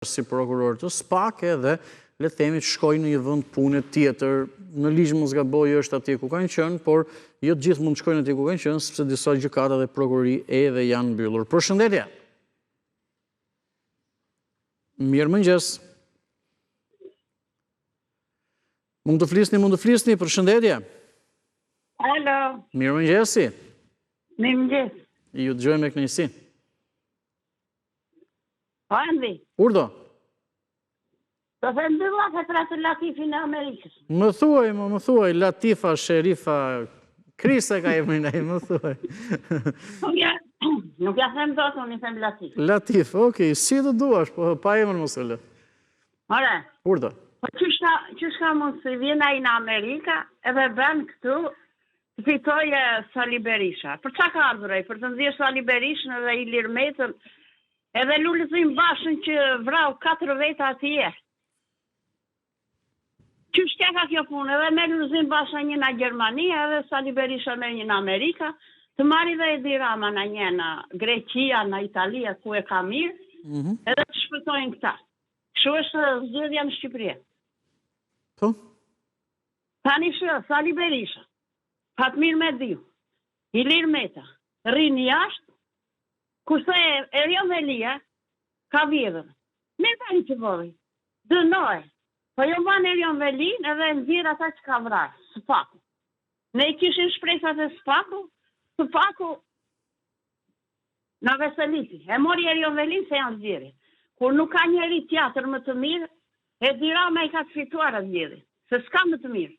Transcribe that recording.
Si prokuror të SPAK edhe le të themi të shkojnë në një vend pune tjetër. Në ligj mos gaboj është atje ku kanë qenë, por jo të gjithë mund të shkojnë atje ku kanë qenë, sepse disa gjykata dhe prokurori edhe janë mbyllur. Përshëndetje. Mirëmëngjes. Mund të flisni, mund të flisni, përshëndetje. Alo. Mirëmëngjesi. Mirëmëngjes. Ju dëgjojmë me kënaqësi. Po Andi. Urdhëro. Të them dy llafe për atë Latifin e Amerikës. Më thuaj, më, më thuaj, Latifa, Sherifa, Kris e ka emrin ai, më thuaj. Nuk ja, nuk ja them dot, unë i them Latif. Latif, okej, si të duash, po pa emër mos e lë. Ore. Urdhëro. Po qysh ka, qysh ka mundësi, vjen ai në Amerika edhe bën këtu, të fitojë Sali Berisha. Për ça ka ardhur ai? Për të nxjerrë Sali Berishën edhe Ilir Metën, edhe Lulzim Bashën që vrau katër veta atje. Qysh t'ja ka kjo punë, edhe merr Lulzim Basha një nga Gjermania, edhe Sali Berisha merr një nga Amerika, të marri dhe Edi Rama nga një në Greqia, në Italia, ku e ka mirë, mm -hmm. edhe të shpëtojnë këta. Kështu është zgjedhja në Shqipëri. Po? Tani shë, Sali Berisha, Fatmir Mediu, Ilir Meta, rrinë jashtë, kurse Erion Veliaj ka vjedhur. Mirë bëri që vodhi. Dënoje. Po jo mban Erion Velinë edhe nxjerr ata që ka vrarë, SPAK-u. Ne i kishim shpresat e SPAK-u, SPAK-u na veseliti. E mori Erion Velinë se janë zgjedhjet. Kur nuk ka njeri tjetër më të mirë, Edi Rama i ka të fituara zgjedhjet, se s'ka më të mirë.